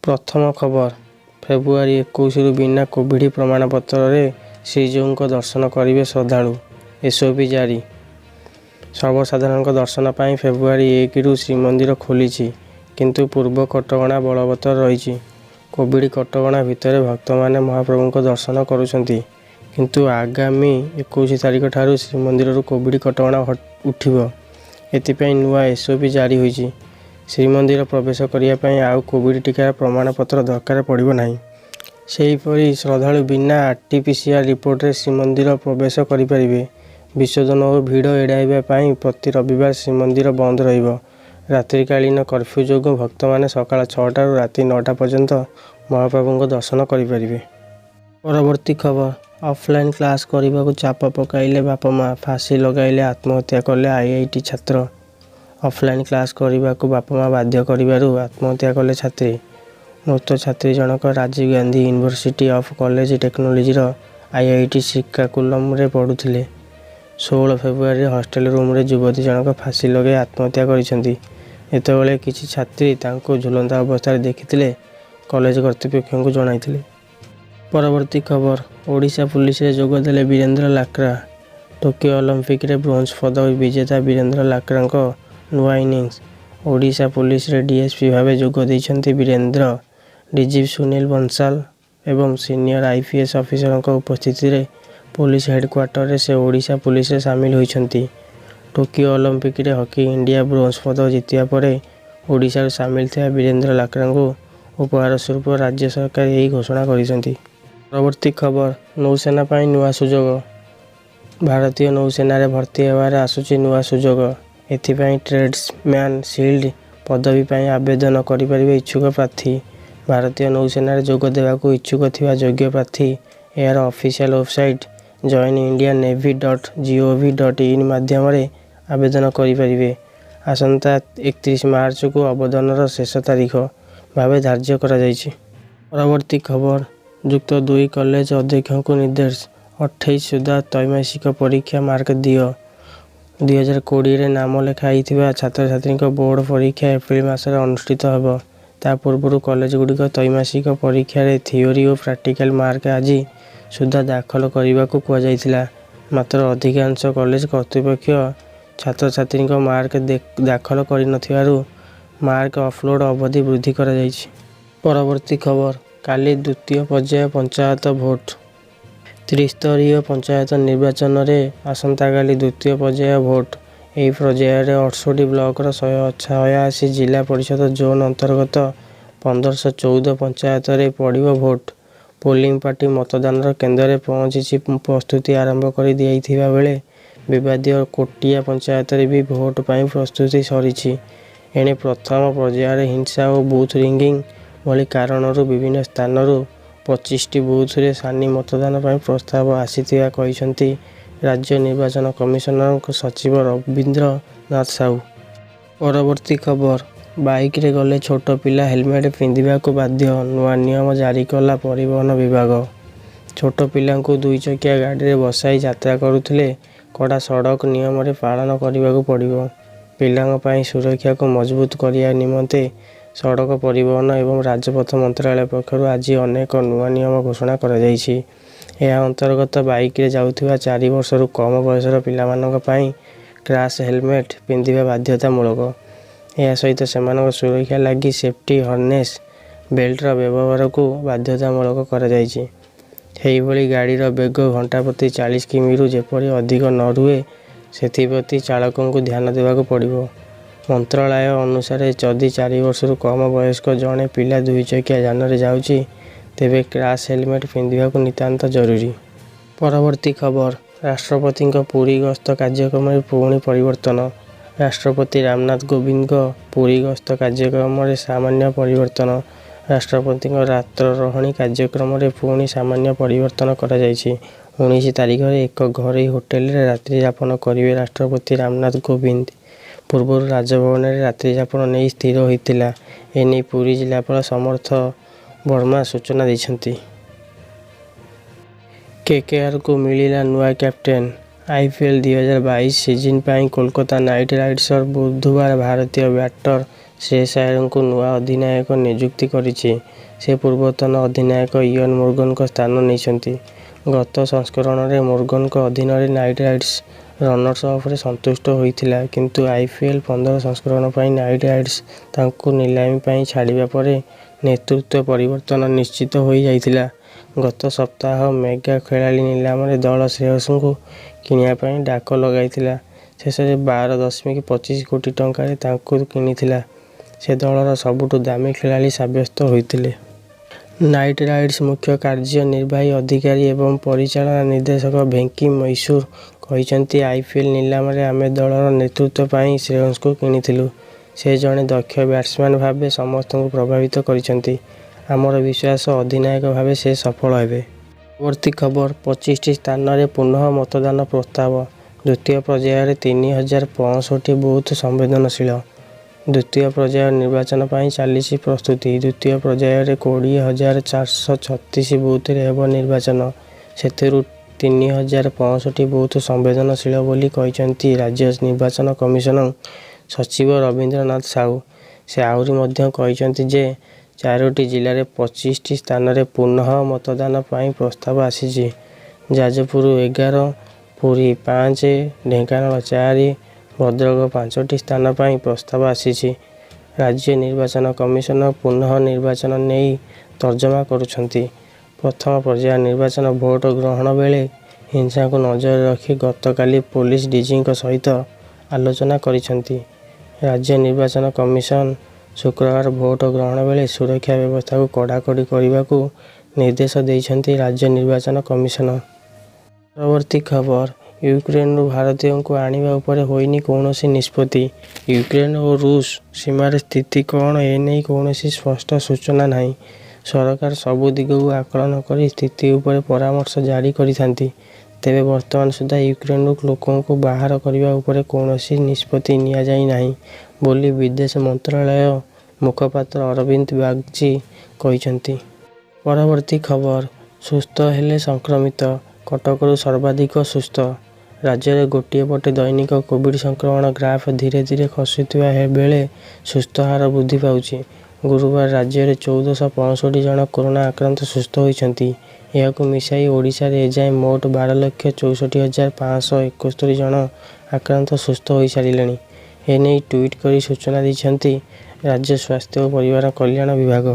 ପ୍ରଥମ ଖବର, ଫେବୃଆରୀ 21ରୁ ବିନା କୋଭିଡ ପ୍ରମାଣପତ୍ରରେ ଶ୍ରୀଜୀଉଙ୍କ ଦର୍ଶନ କରିବେ ଶ୍ରଦ୍ଧାଳୁ, ଏସଓପି ଜାରି। ସର୍ବସାଧାରଣଙ୍କ ଦର୍ଶନ ପାଇଁ ଫେବୃଆରୀ 1ରୁ ଶ୍ରୀମନ୍ଦିର ଖୋଲିଛି। କିନ୍ତୁ ପୂର୍ବ କଟକଣା ବଳବତ୍ତର ରହିଛି। କୋଭିଡ କଟକଣା ଭିତରେ ଭକ୍ତମାନେ ମହାପ୍ରଭୁଙ୍କ ଦର୍ଶନ କରୁଛନ୍ତି। କିନ୍ତୁ ଆଗାମୀ 21 ତାରିଖ ଠାରୁ ଶ୍ରୀମନ୍ଦିରରୁ କୋଭିଡ କଟକଣା ଉଠିବ। ଏଥିପାଇଁ ନୂଆ ଏସଓପି ଜାରି ହୋଇଛି। ଶ୍ରୀମନ୍ଦିର ପ୍ରବେଶ କରିବା ପାଇଁ ଆଉ କୋଭିଡ ଟିକାର ପ୍ରମାଣପତ୍ର ଦରକାର ପଡ଼ିବ ନାହିଁ। ସେହିପରି ଶ୍ରଦ୍ଧାଳୁ ବିନା ଆରଟିପିସିଆର ରିପୋର୍ଟରେ ଶ୍ରୀମନ୍ଦିର ପ୍ରବେଶ କରିପାରିବେ। ବିଶୋଧନ ଓ ଭିଡ଼ ଏଡ଼ାଇବା ପାଇଁ ପ୍ରତି ରବିବାର ଶ୍ରୀମନ୍ଦିର ବନ୍ଦ ରହିବ। ରାତ୍ରିକାଳୀନ କର୍ଫ୍ୟୁ ଯୋଗୁଁ ଭକ୍ତମାନେ ସକାଳ 6ଟାରୁ ରାତି 9ଟା ପର୍ଯ୍ୟନ୍ତ ମହାପ୍ରଭୁଙ୍କ ଦର୍ଶନ କରିପାରିବେ। ପରବର୍ତ୍ତୀ ଖବର, ଅଫଲାଇନ୍ କ୍ଲାସ୍ କରିବାକୁ ଚାପ ପକାଇଲେ ବାପା-ମା, ଫାଶୀ ଲଗାଇ ଆତ୍ମହତ୍ୟା କଲେ ଆଇଆଇଟି ଛାତ୍ର। ଅଫଲାଇନ୍ କ୍ଲାସ୍ କରିବାକୁ ବାପା-ମା ବାଧ୍ୟ କରିବାରୁ ଆତ୍ମହତ୍ୟା କଲେ ଛାତ୍ରୀ। ମୃତ ଛାତ୍ରୀ ଜଣକ Rajiv Gandhi university of college ଟେକ୍ନୋଲୋଜିର ଆଇଆଇଟି ଶ୍ରୀକାକୁଲମରେ ପଢୁଥିଲେ। 16 ଫେବୃଆରୀରେ ହଷ୍ଟେଲ ରୁମରେ ଯୁବତୀ ଜଣକ ଫାଶୀ ଲଗାଇ ଆତ୍ମହତ୍ୟା କରିଛନ୍ତି। ଯେତେବେଳେ କିଛି ଛାତ୍ରୀ ତାଙ୍କୁ ଝୁଲନ୍ତା ଅବସ୍ଥାରେ ଦେଖିଥିଲେ, କଲେଜ କର୍ତ୍ତୃପକ୍ଷଙ୍କୁ ଜଣାଇଥିଲେ। ପରବର୍ତ୍ତୀ ଖବର, ଓଡ଼ିଶା ପୁଲିସରେ ଯୋଗଦେଲେ ବୀରେନ୍ଦ୍ର ଲାକ୍ରା। ଟୋକିଓ ଅଲିମ୍ପିକରେ ବ୍ରୋଞ୍ଜ ପଦକ ବିଜେତା ବୀରେନ୍ଦ୍ର ଲାକ୍ରାଙ୍କ ନୂଆ ଇନିଂସ। ଓଡ଼ିଶା ପୁଲିସରେ ଡିଏସପି ଭାବେ ଯୋଗ ଦେଇଛନ୍ତି ବୀରେନ୍ଦ୍ର। ଡିଜିପି ସୁନୀଲ ବଂଶାଲ ଏବଂ ସିନିୟର ଆଇପିଏସ ଅଫିସରଙ୍କ ଉପସ୍ଥିତିରେ ପୋଲିସ ହେଡକ୍ୱାର୍ଟରରେ ସେ ଓଡ଼ିଶା ପୁଲିସରେ ସାମିଲ ହୋଇଛନ୍ତି। ଟୋକିଓ ଅଲିମ୍ପିକରେ ହକି ଇଣ୍ଡିଆ ବ୍ରୋଞ୍ଜ ପଦକ ଜିତିବା ପରେ ଓଡ଼ିଶାରୁ ସାମିଲ ଥିବା ବୀରେନ୍ଦ୍ର ଲାକ୍ରାଙ୍କୁ ଉପହାର ସ୍ୱରୂପ ରାଜ୍ୟ ସରକାର ଏହି ଘୋଷଣା କରିଛନ୍ତି। ପରବର୍ତ୍ତୀ ଖବର, ନୌସେନା ପାଇଁ ନୂଆ ସୁଯୋଗ। ଭାରତୀୟ ନୌସେନାରେ ଭର୍ତ୍ତି ହେବାର ଆସୁଛି ନୂଆ ସୁଯୋଗ। ଏଥିପାଇଁ ଟ୍ରେଡ୍ସମ୍ୟାନ ସିଲ୍ଡ ପଦବୀ ପାଇଁ ଆବେଦନ କରିପାରିବେ ଇଚ୍ଛୁକ ପ୍ରାର୍ଥୀ। ଭାରତୀୟ ନୌସେନାରେ ଯୋଗ ଦେବାକୁ ଇଚ୍ଛୁକ ଥିବା ଯୋଗ୍ୟ ପ୍ରାର୍ଥୀ ଏହାର official website join Indian Navy dot gov dot in ମାଧ୍ୟମରେ ଆବେଦନ କରିପାରିବେ। ଆସନ୍ତା 31 ମାର୍ଚ୍ଚକୁ ଆବେଦନର ଶେଷ ତାରିଖ ଭାବେ ଧାର୍ଯ୍ୟ କରାଯାଇଛି। ପରବର୍ତ୍ତୀ ଖବର, ଯୁକ୍ତ ଦୁଇ କଲେଜ ଅଧ୍ୟକ୍ଷଙ୍କୁ ନିର୍ଦ୍ଦେଶ, 28 ସୁଦ୍ଧା ତ୍ରୈମାସିକ ପରୀକ୍ଷା ମାର୍କ ଦିଅ। 2020ରେ ନାମ ଲେଖାଇଥିବା ଛାତ୍ରଛାତ୍ରୀଙ୍କ ବୋର୍ଡ ପରୀକ୍ଷା ଏପ୍ରିଲ ମାସରେ ଅନୁଷ୍ଠିତ ହେବ। ତା ପୂର୍ବରୁ କଲେଜଗୁଡ଼ିକ ତ୍ରୈମାସିକ ପରୀକ୍ଷାରେ ଥିଓରି ଓ ପ୍ରାକ୍ଟିକାଲ ମାର୍କ ଆଜି ସୁଦ୍ଧା ଦାଖଲ କରିବାକୁ କୁହାଯାଇଥିଲା। ମାତ୍ର ଅଧିକାଂଶ କଲେଜ କର୍ତ୍ତୃପକ୍ଷ ଛାତ୍ରଛାତ୍ରୀଙ୍କ ମାର୍କ ଦାଖଲ କରିନଥିବାରୁ ମାର୍କ ଅପଲୋଡ ଅବଧି ବୃଦ୍ଧି କରାଯାଇଛି। ପରବର୍ତ୍ତୀ ଖବର, କାଲି ଦ୍ୱିତୀୟ ପର୍ଯ୍ୟାୟ ପଞ୍ଚାୟତ ଭୋଟ। ତ୍ରିସ୍ତରୀୟ ପଞ୍ଚାୟତ ନିର୍ବାଚନରେ ଆସନ୍ତାକାଲି ଦ୍ୱିତୀୟ ପର୍ଯ୍ୟାୟ ଭୋଟ। ଏହି ପର୍ଯ୍ୟାୟରେ 68 ବ୍ଲକର 186 ଜିଲ୍ଲା ପରିଷଦ ଜୋନ୍ ଅନ୍ତର୍ଗତ 1514 ପଞ୍ଚାୟତରେ ପଡ଼ିବ ଭୋଟ। ପୋଲିଂ ପାର୍ଟି ମତଦାନ କେନ୍ଦ୍ରରେ ପହଞ୍ଚି ପ୍ରସ୍ତୁତି ଆରମ୍ଭ କରି ଦେଇଥିବା ବେଳେ ବିବାଦୀୟ କୋଟିଆ ପଞ୍ଚାୟତରେ ବି ଭୋଟ ପାଇଁ ପ୍ରସ୍ତୁତି ସରିଛି। ଏଣେ ପ୍ରଥମ ପର୍ଯ୍ୟାୟରେ ହିଂସା ଓ ବୁଥ ରିଗିଂ ଭଳି କାରଣରୁ ବିଭିନ୍ନ ସ୍ଥାନରୁ 25ଟି ବୁଥରେ ସାନି ମତଦାନ ପାଇଁ ପ୍ରସ୍ତାବ ଆସିଥିବା କହିଛନ୍ତି ରାଜ୍ୟ ନିର୍ବାଚନ କମିଶନଙ୍କ ସଚିବ ରବୀନ୍ଦ୍ର ନାଥ ସାହୁ। ପରବର୍ତ୍ତୀ ଖବର, ବାଇକରେ ଗଲେ ଛୋଟ ପିଲା ହେଲମେଟ ପିନ୍ଧିବାକୁ ବାଧ୍ୟ, ନୂଆ ନିୟମ ଜାରି କଲା ପରିବହନ ବିଭାଗ। ଛୋଟ ପିଲାଙ୍କୁ ଦୁଇଚକିଆ ଗାଡ଼ିରେ ବସାଇ ଯାତ୍ରା କରୁଥିଲେ କଡ଼ା ସଡ଼କ ନିୟମରେ ପାଳନ କରିବାକୁ ପଡ଼ିବ। ପିଲାଙ୍କ ପାଇଁ ସୁରକ୍ଷାକୁ ମଜବୁତ କରିବା ନିମନ୍ତେ ସଡ଼କ ପରିବହନ ଏବଂ ରାଜପଥ ମନ୍ତ୍ରାଳୟ ପକ୍ଷରୁ ଆଜି ଅନେକ ନୂଆ ନିୟମ ଘୋଷଣା କରାଯାଇଛି। ଏହା ଅନ୍ତର୍ଗତ ବାଇକରେ ଯାଉଥିବା 4 ବର୍ଷରୁ କମ ବୟସର ପିଲାମାନଙ୍କ ପାଇଁ କ୍ରାସ ହେଲମେଟ ପିନ୍ଧିବା ବାଧ୍ୟତାମୂଳକ। ଏହା ସହିତ ସେମାନଙ୍କ ସୁରକ୍ଷା ଲାଗି ସେଫ୍ଟି ହାର୍ନେସ ବେଲ୍ଟର ବ୍ୟବହାରକୁ ବାଧ୍ୟତାମୂଳକ କରାଯାଇଛି। ସେହିଭଳି ଗାଡ଼ିର ବେଗ ଘଣ୍ଟାପ୍ରତି 40 କିମିରୁ ଯେପରି ଅଧିକ ନ ରୁହେ ସେଥିପ୍ରତି ଚାଳକଙ୍କୁ ଧ୍ୟାନ ଦେବାକୁ ପଡ଼ିବ। ମନ୍ତ୍ରଣାଳୟ ଅନୁସାରେ ଯଦି 4 ବର୍ଷରୁ କମ ବୟସ୍କ ଜଣେ ପିଲା ଦୁଇଚକିଆ ଯାନରେ ଯାଉଛି, ତେବେ କ୍ରାସ ହେଲମେଟ ପିନ୍ଧିବାକୁ ନିତାନ୍ତ ଜରୁରୀ। ପରବର୍ତ୍ତୀ ଖବର, ରାଷ୍ଟ୍ରପତିଙ୍କ ପୁରୀ ଗସ୍ତ କାର୍ଯ୍ୟକ୍ରମରେ ପୁଣି ପରିବର୍ତ୍ତନ। ରାଷ୍ଟ୍ରପତି ରାମନାଥ କୋବିନ୍ଦଙ୍କ ପୁରୀ ଗସ୍ତ କାର୍ଯ୍ୟକ୍ରମରେ ସାମାନ୍ୟ ପରିବର୍ତ୍ତନ। ରାଷ୍ଟ୍ରପତିଙ୍କ ରାତ୍ର ରହଣି କାର୍ଯ୍ୟକ୍ରମରେ ପୁଣି ସାମାନ୍ୟ ପରିବର୍ତ୍ତନ କରାଯାଇଛି। 19 ତାରିଖରେ ଏକ ଘରୋଇ ହୋଟେଲରେ ରାତ୍ରିଯାପନ କରିବେ ରାଷ୍ଟ୍ରପତି ରାମନାଥ କୋବିନ୍ଦ। ପୂର୍ବରୁ ରାଜଭବନରେ ରାତ୍ରିଯାପନ ନେଇ ସ୍ଥିର ହୋଇଥିଲା। ଏନେଇ ପୁରୀ ଜିଲ୍ଲାପାଳ ସମର୍ଥ ବର୍ମା ସୂଚନା ଦେଇଛନ୍ତି। କେକେଆରକୁ ମିଳିଲା ନୂଆ କ୍ୟାପ୍ଟେନ। ଆଇପିଏଲ 2022 ସିଜନ ପାଇଁ କୋଲକାତା ନାଇଟ ରାଇଡର୍ସ ବୁଧବାର ଭାରତୀୟ ବ୍ୟାଟର ଶ୍ରେୟସ ଆୟରଙ୍କୁ ନୂଆ ଅଧିନାୟକ ନିଯୁକ୍ତି କରିଛି। ସେ ପୂର୍ବତନ ଅଧିନାୟକ ଇଅନ ମୋର୍ଗାନଙ୍କ ସ୍ଥାନ ନେଇଛନ୍ତି। ଗତ ସଂସ୍କରଣରେ ମୋର୍ଗାନଙ୍କ ଅଧୀନରେ ନାଇଟ ରାଇଡର୍ସ ରନର୍ସ ଅପରେ ସନ୍ତୁଷ୍ଟ ହୋଇଥିଲା କିନ୍ତୁ ଆଇପିଏଲ 15 ସଂସ୍କରଣ ପାଇଁ ନାଇଟ ରାଇଡର୍ସ ତାଙ୍କୁ ନିଲାମୀ ପାଇଁ ଛାଡ଼ିବା ପରେ ନେତୃତ୍ୱ ପରିବର୍ତ୍ତନ ନିଶ୍ଚିତ ହୋଇ ଯାଇଥିଲା। ଗତ ସପ୍ତାହ ମେଗା ଖେଳାଳି ନିଲାମରେ ଦଳ ଶ୍ରେୟସଙ୍କୁ କିଣିବା ପାଇଁ ଡାକ ଲଗାଇଥିଲା। ଶେଷରେ 12.25 କୋଟି ଟଙ୍କାରେ ତାଙ୍କୁ କିଣିଥିଲା। ସେ ଦଳର ସବୁଠୁ ଦାମୀ ଖେଳାଳି ସାବ୍ୟସ୍ତ ହୋଇଥିଲେ। ନାଇଟ ରାଇଡର୍ସ ମୁଖ୍ୟ କାର୍ଯ୍ୟନିର୍ବାହୀ ଅଧିକାରୀ ଏବଂ ପରିଚାଳନା ନିର୍ଦ୍ଦେଶକ ଭେଙ୍କି ମୈସୁର କହିଛନ୍ତି ଆଇପିଏଲ ନିଲାମରେ ଆମେ ଦଳର ନେତୃତ୍ୱ ପାଇଁ ଶ୍ରେୟସଙ୍କୁ କିଣିଥିଲୁ। ସେ ଜଣେ ଦକ୍ଷ ବ୍ୟାଟ୍ସମ୍ୟାନ ଭାବେ ସମସ୍ତଙ୍କୁ ପ୍ରଭାବିତ କରିଛନ୍ତି। ଆମର ବିଶ୍ୱାସ ଅଧିନାୟକ ଭାବେ ସେ ସଫଳ ହେବେ। ପରବର୍ତ୍ତୀ ଖବର 25ଟି ସ୍ଥାନରେ ପୁନଃ ମତଦାନ ପ୍ରସ୍ତାବ। ଦ୍ୱିତୀୟ ପର୍ଯ୍ୟାୟରେ 3065 ବୁଥ୍ ସମ୍ବେଦନଶୀଳ। ଦ୍ୱିତୀୟ ପର୍ଯ୍ୟାୟ ନିର୍ବାଚନ ପାଇଁ ଚାଲିଛି ପ୍ରସ୍ତୁତି। ଦ୍ୱିତୀୟ ପର୍ଯ୍ୟାୟରେ 20,436 ବୁଥରେ ହେବ ନିର୍ବାଚନ। ସେଥିରୁ 3065 ବୁଥ୍ ସମ୍ବେଦନଶୀଳ ବୋଲି କହିଛନ୍ତି ରାଜ୍ୟ ନିର୍ବାଚନ କମିଶନ ସଚିବ ରବୀନ୍ଦ୍ରନାଥ ସାହୁ। ସେ ଆହୁରି ମଧ୍ୟ କହିଛନ୍ତି ଯେ ଚାରୋଟି ଜିଲ୍ଲାରେ 25ଟି ସ୍ଥାନରେ ପୁନଃ ମତଦାନ ପାଇଁ ପ୍ରସ୍ତାବ ଆସିଛି। ଯାଜପୁର 11, ପୁରୀ 5, ଢେଙ୍କାନାଳ 4, ଭଦ୍ରକ 5ଟି ସ୍ଥାନ ପାଇଁ ପ୍ରସ୍ତାବ ଆସିଛି। ରାଜ୍ୟ ନିର୍ବାଚନ କମିଶନ ପୁନଃ ନିର୍ବାଚନ ନେଇ ତର୍ଜମା କରୁଛନ୍ତି। ପ୍ରଥମ ପର୍ଯ୍ୟାୟ ନିର୍ବାଚନ ଭୋଟ ଗ୍ରହଣ ବେଳେ ହିଂସାକୁ ନଜରରେ ରଖି ଗତକାଲି ପୋଲିସ ଡିଜିଙ୍କ ସହିତ ଆଲୋଚନା କରିଛନ୍ତି ରାଜ୍ୟ ନିର୍ବାଚନ କମିଶନ। ଶୁକ୍ରବାର ଭୋଟ ଗ୍ରହଣ ବେଳେ ସୁରକ୍ଷା ବ୍ୟବସ୍ଥାକୁ କଡ଼ାକଡ଼ି କରିବାକୁ ନିର୍ଦ୍ଦେଶ ଦେଇଛନ୍ତି ରାଜ୍ୟ ନିର୍ବାଚନ କମିଶନ। ପରବର୍ତ୍ତୀ ଖବର ୟୁକ୍ରେନରୁ ଭାରତୀୟଙ୍କୁ ଆଣିବା ଉପରେ ହୋଇନି କୌଣସି ନିଷ୍ପତ୍ତି। ୟୁକ୍ରେନ ଓ ରୁଷ ସୀମାରେ ସ୍ଥିତି କଣ ଏନେଇ କୌଣସି ସ୍ପଷ୍ଟ ସୂଚନା ନାହିଁ। ସରକାର ସବୁ ଦିଗକୁ ଆକଳନ କରି ସ୍ଥିତି ଉପରେ ପରାମର୍ଶ ଜାରି କରିଥାନ୍ତି। ତେବେ ବର୍ତ୍ତମାନ ସୁଦ୍ଧା ୟୁକ୍ରେନରୁ ଲୋକଙ୍କୁ ବାହାର କରିବା ଉପରେ କୌଣସି ନିଷ୍ପତ୍ତି ନିଆଯାଇନାହିଁ ବୋଲି ବିଦେଶ ମନ୍ତ୍ରାଳୟ ମୁଖପାତ୍ର ଅରିନ୍ଦମ ବାଗଚୀ କହିଛନ୍ତି। ପରବର୍ତ୍ତୀ ଖବର ସୁସ୍ଥ ହେଲେ ସଂକ୍ରମିତ, କଟକରୁ ସର୍ବାଧିକ ସୁସ୍ଥ। ରାଜ୍ୟରେ ଗୋଟିଏ ପଟେ ଦୈନିକ କୋଭିଡ ସଂକ୍ରମଣ ଗ୍ରାଫ ଧୀରେ ଧୀରେ ଖସୁଥିବା ବେଳେ ସୁସ୍ଥ ହାର ବୃଦ୍ଧି ପାଉଛି। ଗୁରୁବାର ରାଜ୍ୟରେ 1465 ଜଣ କରୋନା ଆକ୍ରାନ୍ତ ସୁସ୍ଥ ହୋଇଛନ୍ତି। ଏହାକୁ ମିଶାଇ ଓଡ଼ିଶାରେ ଏଯାଏଁ ମୋଟ 12,64,571 ଜଣ ଆକ୍ରାନ୍ତ ସୁସ୍ଥ ହୋଇସାରିଲେଣି। ଏନେଇ ଟ୍ୱିଟ୍ କରି ସୂଚନା ଦେଇଛନ୍ତି ରାଜ୍ୟ ସ୍ୱାସ୍ଥ୍ୟ ଓ ପରିବାର କଲ୍ୟାଣ ବିଭାଗ।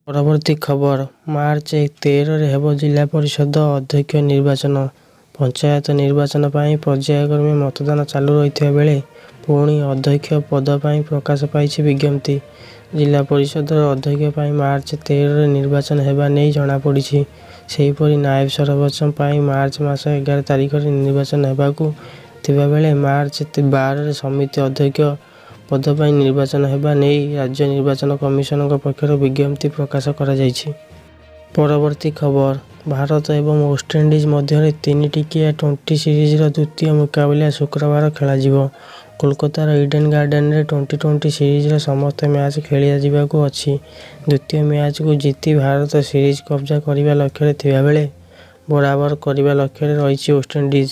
ପରବର୍ତ୍ତୀ ଖବର ମାର୍ଚ୍ଚ 13ରେ ହେବ ଜିଲ୍ଲା ପରିଷଦ ଅଧ୍ୟକ୍ଷ ନିର୍ବାଚନ। ପଞ୍ଚାୟତ ନିର୍ବାଚନ ପାଇଁ ପର୍ଯ୍ୟାୟକ୍ରମେ ମତଦାନ ଚାଲୁ ରହିଥିବା ବେଳେ ପୁଣି ଅଧ୍ୟକ୍ଷ ପଦ ପାଇଁ ପ୍ରକାଶ ପାଇଛି ବିଜ୍ଞପ୍ତି। ଜିଲ୍ଲା ପରିଷଦର ଅଧ୍ୟକ୍ଷ ପାଇଁ ମାର୍ଚ୍ଚ 13ରେ ନିର୍ବାଚନ ହେବା ନେଇ ଜଣାପଡ଼ିଛି। ସେହିପରି ନାଏବ ସରପଞ୍ଚ ପାଇଁ ମାର୍ଚ୍ଚ ମାସ 11 ତାରିଖରେ ନିର୍ବାଚନ ହେବାକୁ ଥିବା ବେଳେ ମାର୍ଚ୍ଚ 12ରେ ସମିତି ଅଧ୍ୟକ୍ଷ ପଦ ପାଇଁ ନିର୍ବାଚନ ହେବା ନେଇ ରାଜ୍ୟ ନିର୍ବାଚନ କମିଶନଙ୍କ ପକ୍ଷରୁ ବିଜ୍ଞପ୍ତି ପ୍ରକାଶ କରାଯାଇଛି। ପରବର୍ତ୍ତୀ ଖବର ଭାରତ ଏବଂ ୱେଷ୍ଟଇଣ୍ଡିଜ ମଧ୍ୟରେ ତିନି ଟିକିଆ ଟ୍ୱେଣ୍ଟି ସିରିଜର ଦ୍ୱିତୀୟ ମୁକାବିଲା ଶୁକ୍ରବାର ଖେଳାଯିବ। କୋଲକାତାର ଇଡେନ ଗାର୍ଡେନ୍ସରେ ଟ୍ୱେଣ୍ଟି-ଟ୍ୱେଣ୍ଟି ସିରିଜର ସମସ୍ତ ମ୍ୟାଚ୍ ଖେଳାଯିବାକୁ ଅଛି। ଦ୍ୱିତୀୟ ମ୍ୟାଚକୁ ଜିତି ଭାରତ ସିରିଜ କବ୍ଜା କରିବା ଲକ୍ଷ୍ୟରେ ଥିବା ବେଳେ ବରାବର କରିବା ଲକ୍ଷ୍ୟରେ ରହିଛି ୱେଷ୍ଟଇଣ୍ଡିଜ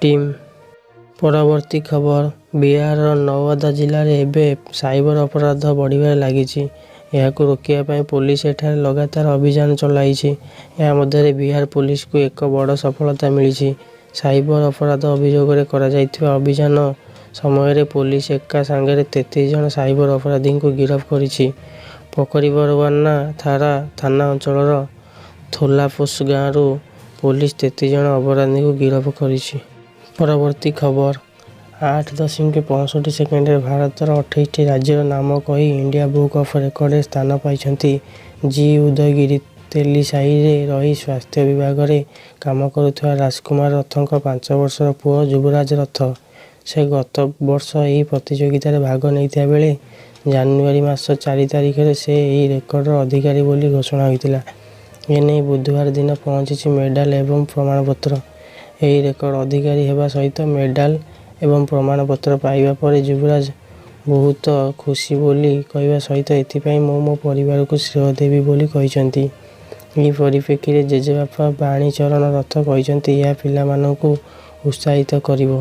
ଟିମ୍। ପରବର୍ତ୍ତୀ ଖବର ବିହାରର ନୱାଦା ଜିଲ୍ଲାରେ ଏବେ ସାଇବର ଅପରାଧ ବଢ଼ିବାରେ ଲାଗିଛି। ଏହାକୁ ରୋକିବା ପାଇଁ ପୋଲିସ ଏଠାରେ ଲଗାତାର ଅଭିଯାନ ଚଳାଇଛି। ଏହା ମଧ୍ୟରେ ବିହାର ପୋଲିସକୁ ଏକ ବଡ଼ ସଫଳତା ମିଳିଛି। ସାଇବର ଅପରାଧ ଅଭିଯୋଗରେ କରାଯାଇଥିବା ଅଭିଯାନ ସମୟରେ ପୋଲିସ ଏକା ସାଙ୍ଗରେ 33 ଜଣ ସାଇବର ଅପରାଧୀଙ୍କୁ ଗିରଫ କରିଛି। ପକରିବରୱାନା ଥାନା ଅଞ୍ଚଳର ଥୋଲାପୋଷ ଗାଁରୁ ପୋଲିସ 33 ଜଣ ଅପରାଧୀଙ୍କୁ ଗିରଫ କରିଛି। ପରବର୍ତ୍ତୀ ଖବର 8.65 ସେକେଣ୍ଡରେ ଭାରତର 28ଟି ରାଜ୍ୟର ନାମ କହି ଇଣ୍ଡିଆ ବୁକ୍ ଅଫ୍ ରେକର୍ଡରେ ସ୍ଥାନ ପାଇଛନ୍ତି ଜି ଉଦୟଗିରି ତେଲିସାହିରେ ରହି ସ୍ୱାସ୍ଥ୍ୟ ବିଭାଗରେ କାମ କରୁଥିବା ରାଜକୁମାର ରଥଙ୍କ 5 ବର୍ଷର ପୁଅ ଯୁବରାଜ ରଥ। ସେ ଗତ ବର୍ଷ ଏହି ପ୍ରତିଯୋଗିତାରେ ଭାଗ ନେଇଥିବା ବେଳେ ଜାନୁଆରୀ ମାସ 4 ତାରିଖରେ ସେ ଏହି ରେକର୍ଡର ଅଧିକାରୀ ବୋଲି ଘୋଷଣା ହୋଇଥିଲା। ଏନେଇ ବୁଧବାର ଦିନ ପହଞ୍ଚିଛି ମେଡାଲ ଏବଂ ପ୍ରମାଣପତ୍ର। ଏହି ରେକର୍ଡ ଅଧିକାରୀ ହେବା ସହିତ ମେଡାଲ ଏବଂ ପ୍ରମାଣପତ୍ର ପାଇବା ପରେ ଯୁବରାଜ ବହୁତ ଖୁସି ବୋଲି କହିବା ସହିତ ଏଥିପାଇଁ ମୁଁ ମୋ ପରିବାରକୁ ଶ୍ରେୟ ଦେବି ବୋଲି କହିଛନ୍ତି। ଏହି ପରିପ୍ରେକ୍ଷୀରେ ଜେଜେବାପା ବାଣୀ ଚରଣ ରଥ କହିଛନ୍ତି, ଏହା ପିଲାମାନଙ୍କୁ ଉତ୍ସାହିତ କରିବ।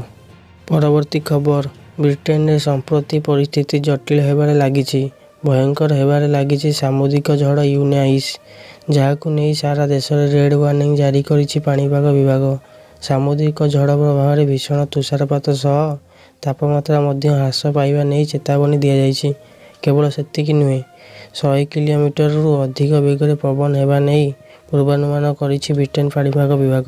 ପରବର୍ତ୍ତୀ ଖବର ବ୍ରିଟେନରେ ସମ୍ପ୍ରତି ପରିସ୍ଥିତି ଜଟିଳ ହେବାରେ ଲାଗିଛି। ଭୟଙ୍କର ହେବାରେ ଲାଗିଛି ସାମୁଦ୍ରିକ ଝଡ଼ ୟୁନାଇସ୍। ଯାହାକୁ ନେଇ ସାରା ଦେଶରେ ରେଡ୍ ୱାର୍ଣ୍ଣିଂ ଜାରି କରିଛି ପାଣିପାଗ ବିଭାଗ। ସାମୁଦ୍ରିକ ଝଡ଼ ପ୍ରଭାବରେ ଭୀଷଣ ତୁଷାରପାତ ସହ ତାପମାତ୍ରା ମଧ୍ୟ ହ୍ରାସ ପାଇବା ନେଇ ଚେତାବନୀ ଦିଆଯାଇଛି। କେବଳ ସେତିକି ନୁହେଁ 100 କିଲୋମିଟରରୁ ଅଧିକ ବେଗରେ ପବନ ହେବା ନେଇ ପୂର୍ବାନୁମାନ କରିଛି ବ୍ରିଟେନ ପାଣିପାଗ ବିଭାଗ।